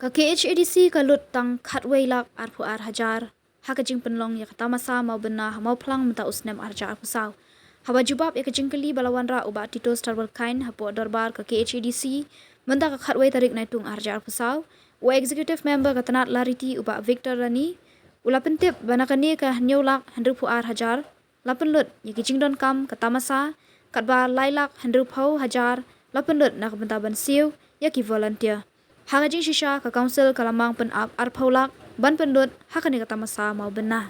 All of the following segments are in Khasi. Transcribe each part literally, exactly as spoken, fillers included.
Ka K H A D C ka lut tang khatwei lak arphew ar hajar ha ka jingpynlong ïa ka tamasa Mawbynna ha Mawphlang mynta u snem ar hajar arphew saw. Haba jubab ïa ka jingkylli ba la wanrah u Bah Tito Starwell Chyne hapoh dorbar ka K H A D C mynta ka khatwei tarik Naitung ar hajar arphew saw, u Executive Member ka tnad Lariti u Bah Victor Rani u la pyntip ba na kane ka hynñiew lak hynriewphew ar hajar la pynlut ïa ki jingdonkam ka tamasa, katba lai lak hynriewphew hajar la pynlut na ka bynta ban siew ïa ki volunteer. Ha ka jingshisha ka Council ka la mang pynap arphew lak ban pynlut ha kane ka tamasa Mawbynna.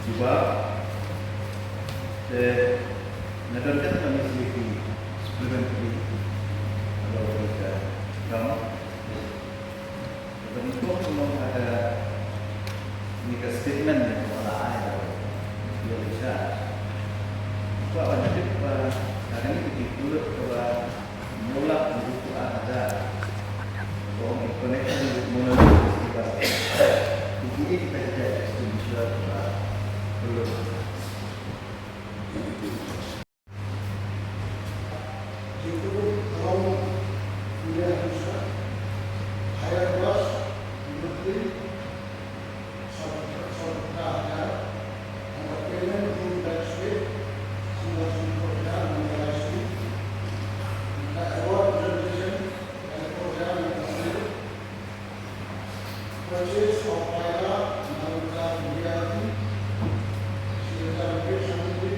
Jubab te nga don kata ka message ki supplementary, kalau kita kamu, tapi kau cuma ada ni ka statement yang kau lah ada dia bisa. Kau akan jadi apa? Akan ini kita dulu coba Nulak buku ada. Dong in connection with Monolith Festival. Ini kita jadi extinction, uh, belum. Purchase of Paira Naruka India, Sri Ram Shanti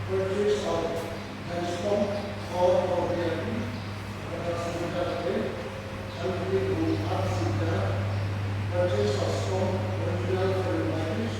Purchase of Transform for V I P, Sri Ram Shanti Purchase of Stone Original for Devices,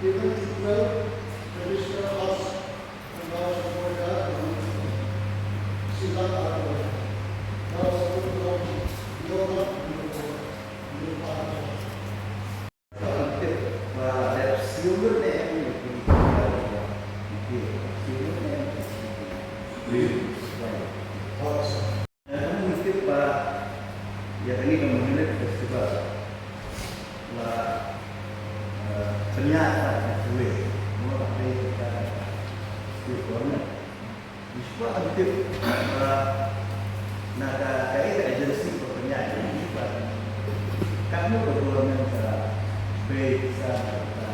even to twelve traditional house and house of Buddha and Sila Arboretum. Those who don't know, know not, know, know not. Ïa kane ka Monolith Festival la, eh, pynïaid pat na kiwei, mo, la pynïaid pat na kiwei government. Ngi shu kwah ban tip, eh, na ka, kaei ka agency ba pynïaid, ngi shu kwah katno ka government ka pei pisa na ka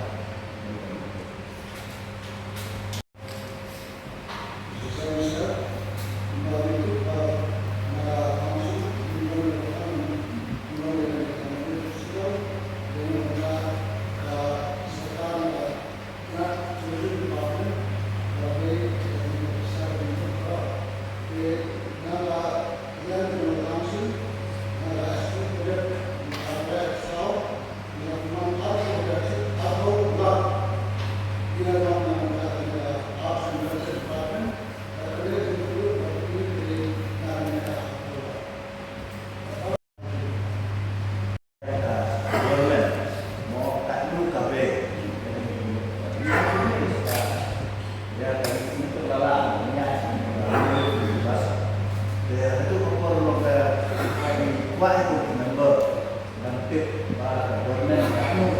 Member ban tip ba ka government katno